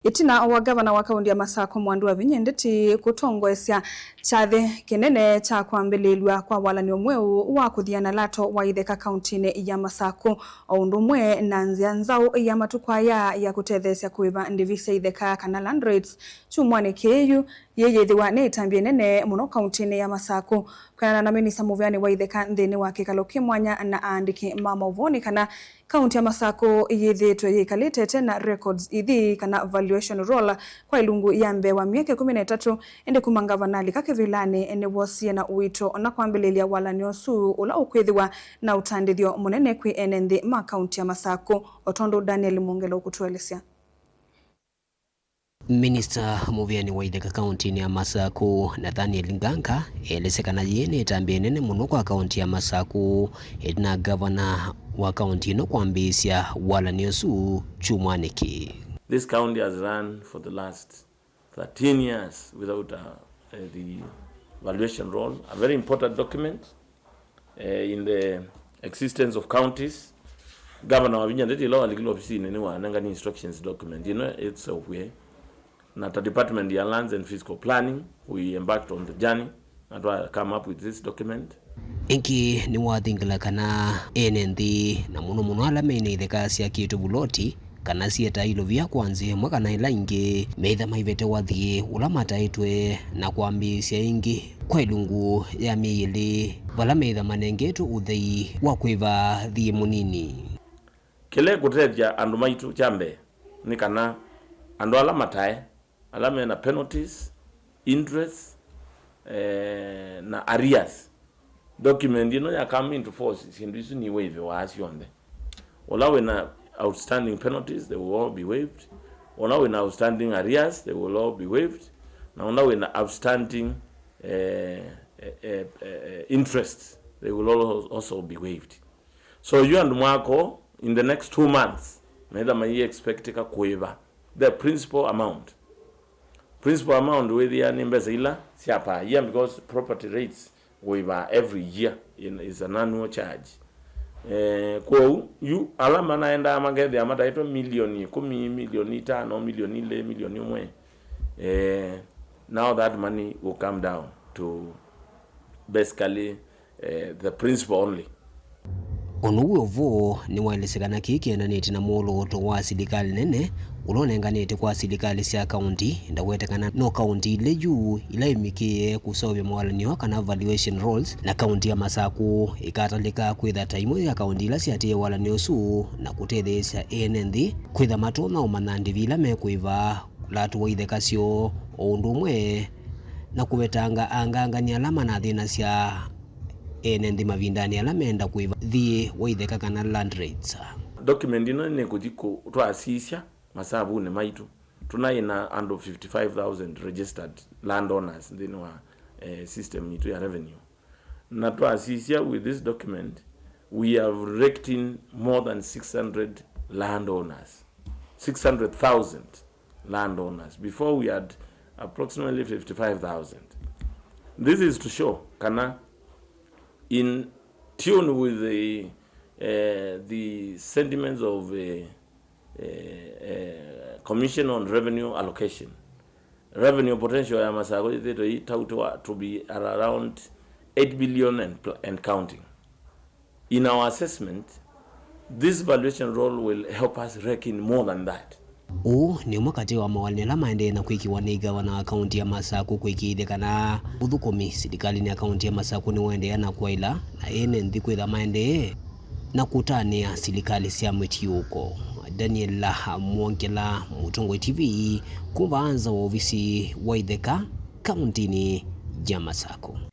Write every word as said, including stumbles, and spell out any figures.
Ĩtina wa ngavana wa kaunti ya Masakũ Mwandu wa Vinya Ndeti kũtongoesya kyathĩ kĩnene kya kwambĩlĩĩlw'a kwa walany'o mweũ wa kũthiana lato wa itheka kauntinĩ ya Masakũ, o ũndũ ũmwe na nzĩa nzaũ ya matukũ aya ya kũtetheesya kũĩva ndĩvi sya itheka kana land rates kyumwanĩ kĩĩ yu, yĩyĩthĩwa nĩ ĩtambya ĩnene mũno kauntinĩ ya Masakũ. Kwĩanana na minista mũvĩanĩ wa itheka nthĩnĩ wa kĩkalo kĩ mwanya na aandĩki ma maũvoo nĩ kana kaunti ya Masakũ yĩthĩĩtwe yĩkalĩte ĩte na records ithi kana valuation roll kwa ilungu ya mbee wa myaka ĩkũmi na ĩtatũ, ĩndĩ kuma ngavana alika kĩvĩlanĩ nĩwosie na ũito na kwambĩlĩlya walany'o ũsu ũla ũkwĩthĩwa na ũtandĩthyo mũnene kwĩ ene nthĩ ma kaunti ya Masakũ, o tondũ Daniel Mwongela ũkũtũelesya. Minista mũvĩanĩ wa itheka kauntinĩ ya Masakũ, Nathaniel Nganga, elesya kana yĩĩ nĩ ĩtambya ĩnene mũno kwa kaunti ya Masakũ, ĩtina ngavana wa kaunti ĩno kwambĩĩsya walany'o ũsu kyumwanĩ kĩĩ. This county has run for the last thirteen years without uh, uh, the valuation roll, a very important document uh, in the existence of counties. Governor Wavinya Ndeti ĩla walikile ofisinĩ nĩwanengani instructions document ĩno itself we. Na ta department ya lands and physical planning, we embarked on the journey na twa come up with this document. Ĩngĩ nĩwathingila kana ene nthĩ, na mũno mũno ala mena itheka syakĩtwe vuloti kana syĩ tailo via kwa nzĩa ĩmwe kana ĩla ĩngĩ, meitha maivete wathiĩ ũla mataĩtwe na kwambĩĩsya ĩngĩ kwa ilungu ya myei ĩlĩ, vala meitha manengetwe ũthei wa kwĩva thiĩ mũnini. Kĩla ĩkũtethya andũ maitũ kya mbee nĩ kana andũ ala matae, ala mena penalties, interest, eh, na arrears. Document ĩno ya come into force, syĩndũ isu niwaiviwaa syonthe. Ũla wĩna outstanding penalties, they will all be waived. Ũla wĩna outstanding arrears, they will all be waived. Na ũla wĩna outstanding eh, eh, eh, eh, interests, they will al- also be waived. So yu andũ mwako, in the next two months, maitha mai expectika kũĩva the principal amount. Principal amount wĩthĩa nĩ mbesa ila sya per year, because property rates waiver every year in, is an annual charge. Eh, kwoou yu ala manaendaa makethĩa mataĩtwe milioni ĩkũmi, milioni itano, milioni ilĩ, milioni ũmwe, eh, now that money will come down to basically eh, the principal only. Ũndũ wĩ ũvoo nĩwaelesya kana kĩĩ kĩendanĩtye na mwolooto wa silikalĩ nene ũla ũnenganĩte kwa silikalĩ sya kaũnti. Ndawete kana no kaũnti ilĩ yu ila imĩkĩĩe kũseũvya mawalany'o kana valuation rolls, na kaũnti ya Masakũ ĩkatalĩka kwĩtha ta imwe ya kaũnti ila syatĩĩe walany'o ũsu na kũtetheesya ene nthĩ kwĩtha matonya ũmanya ndĩvi ila mekũĩva, ũlatu wa itheka syoo, o ũndũ ũmwe na kũvetanga angangani ala manathĩnasya ene nthĩ mavindanĩ ala meenda kũĩva thiĩ wa itheka kana land rates. Document ĩno nĩkũthi kũ- twasisya masavunĩ maitũ. Tũnaĩ na andũ fifty-five thousand registered landowners nthĩnĩ wa eh, system yitũ ya revenue. Na twasisya with this document, we have raked in more than six hundred landowners, six hundred thousand landowners. Before we had approximately fifty-five thousand. This is to show kana in tune with the, uh, the sentiments of uh, eh, eh, Commission on Revenue Allocation. Revenue potential ya Masakũ yĩthĩtwe ĩtautwa to be at around eight billion and, pl- and counting. In our assessment, this valuation roll will help us rake in more than that. Ũũ nĩ ũmwe katĩ wa mawalany'o ala maendee na kwĩkĩwa nĩ ngavana wa kaunti ya Masakũ kũĩkĩĩthya kana ũthũkũmi silikalĩnĩ ya kaunti ya Masakũ nĩũendeea na kwaĩla na ene nthĩ kwĩtha maendee na kũtanĩa silikalĩ sya mũtiũko. Daniel Mwongela, Mũtongoi T V, kuma vaa nza wa ovisi wa itheka kauntinĩ ya Masakũ.